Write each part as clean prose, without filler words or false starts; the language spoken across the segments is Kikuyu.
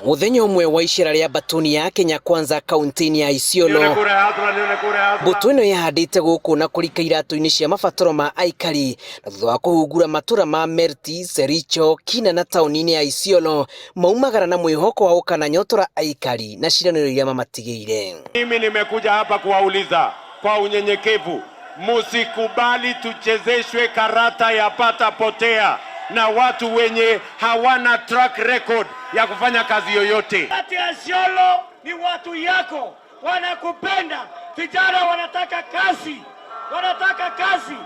Muthenya ũmwe wa icera rĩa mbatuni ya Kenya Kwanza kaunti-inĩ ya Isiolo, mbũtũ ĩno ĩhandĩte gũkũ na kũrika iratũ-inĩ cia mabataro ma aikari, na thutha wa kũhungura matũra ma Merti, Sericho, Kina na taũni-inĩ ya Isiolo, maumagara na mwĩhoko wa gũkananyotora aikari na ciĩranĩro iria mamatigĩire. Mimi nimekuja hapa kuwauliza kwa unyenyekevu, musikubali tuchezeshwe karata ya pata potea na watu wenye hawana track record ya kufanya kazi yoyote. Watu ya Isiolo ni watu yako, wanakupenda. Vijana wanataka kazi, wanataka kazi,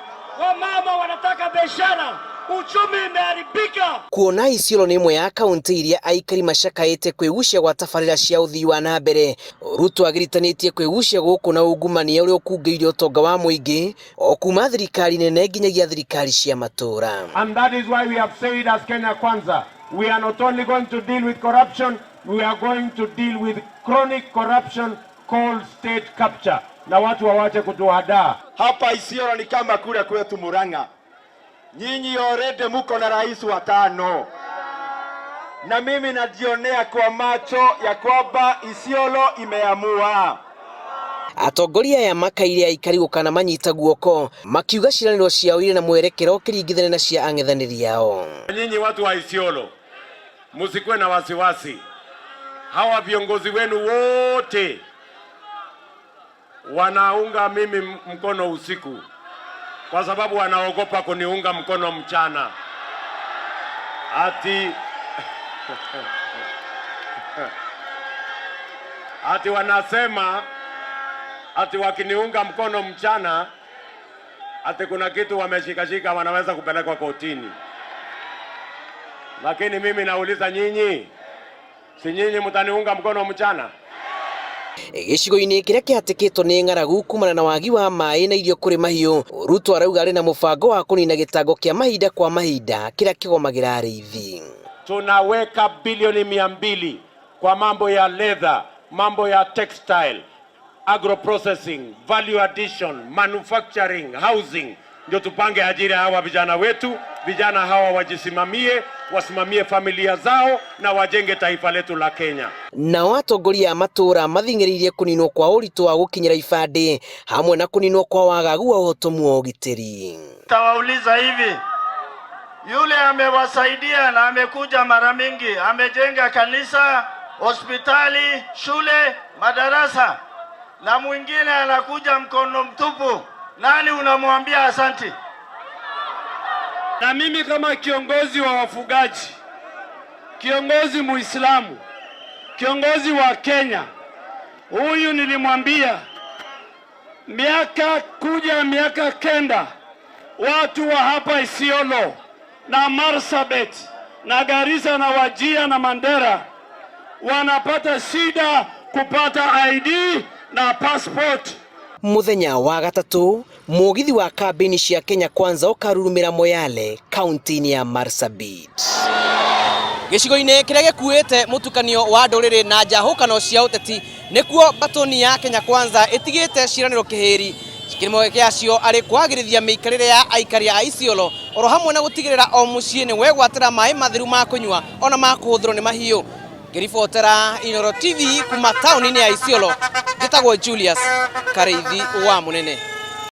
wamama wanataka biashara, uchumi imeharibika. Kuona Isiolo nĩ ĩmwe ya kaunti iria aikari macakaĩte kwĩgucia gwa tabarĩra cia ũthii wa na mbere, Ruto agiritanĩtie kwĩgucia gũkũ na ungumania ũrĩa ũkungĩire ũtonga wa mũingĩ o kuma thirikari nene nginyagia thirikari cia matũra. And that is why we have said as Kenya Kwanza, we are not only going to deal with corruption, we are going to deal with chronic corruption called state capture. Na watu wawache kutuhadaa. Hapa Isiolo ni kama kule kwetu Murang'a. Nyinyi already muko na rais wa tano, na mimi najionea kwa macho ya kwamba Isiolo imeamua. Atongoria aya makaire aikari gũkana manyita guoko makiuga ciĩranĩro ciao irĩ na mwerekera ũkĩringithania na cia ang'ethanĩri ao. Nyinyi watu wa Isiolo, msikuwe na wasiwasi. Hawa viongozi wenu wote wanaunga mimi mkono usiku kwa sababu wanaogopa kuniunga mkono mchana. Ati ati wanasema ati wakiniunga mkono mchana ati kuna kitu wameshikashika wanaweza kupelekwa kotini. Lakini mimi nauliza nyinyi, si nyinyi mtaniunga mkono mchana? Gĩcigo-inĩ kĩrĩa kĩhatĩkĩtwo nĩ ng'aragu kumana na wagi wa maĩ na irio kũrĩ mahiũ, Ruto arauga arĩ na mũbango wa kũnina gĩtango kĩa mahinda kwa mahinda kĩrĩa kĩgomagĩra arĩithi. Tunaweka bilioni 200 kwa mambo ya leather, mambo ya textile, agro processing, value addition, manufacturing, housing, ndio tupange ajira hawa vijana wetu. Vijana hawa wajisimamie, wasimamie familia zao na wajenge taifa letu la Kenya. Nao atongoria a matũra mathing'ĩrĩirie kũninwo kwa ũritũ wa gũkinyĩra ibandĩ hamwe na kũninwo kwa wagagu wa ũhotomu wa ũgitĩri. Tawauliza hivi, yule amewasaidia na amekuja mara mingi, amejenga kanisa, hospitali, shule, madarasa, na mwingine anakuja mkono mtupu, nani unamwambia asanti? Na mimi kama kiongozi wa wafugaji, kiongozi Muislamu, kiongozi wa Kenya, huyu nilimwambia miaka kuja miaka 9, watu wa hapa Isiolo na Marsabit na Garissa na Wajir na Mandera wanapata shida kupata ID na passport. Muthenya wa gatatũ mũgithi wa kambĩini cia Kenya Kwanza ũkarurumĩra Moyale kaunti-inĩ ya Marsabit. Gĩcigo-inĩ kĩrĩa gĩkuĩte mũtukanio wa ndũrĩrĩ na njahũkano cia ũteti nĩkuo mbatũni ya Kenya Kwanza ĩtigĩte ciĩranĩro kĩhĩri kĩrĩmo gĩacio arĩ kwagĩrithia mĩikarĩre ya aikari a Isiolo oro hamwe na gũtigĩrĩra o mũciĩ nĩ wegwatĩra maĩ matheru ma kũnyua ona ma kũhũthĩrwo nĩ mahiũ. Ngĩribotera Inooro TV kuma taũni-inĩ ya Isiolo, njĩtagwo Julius Karĩithi wa Mũnene.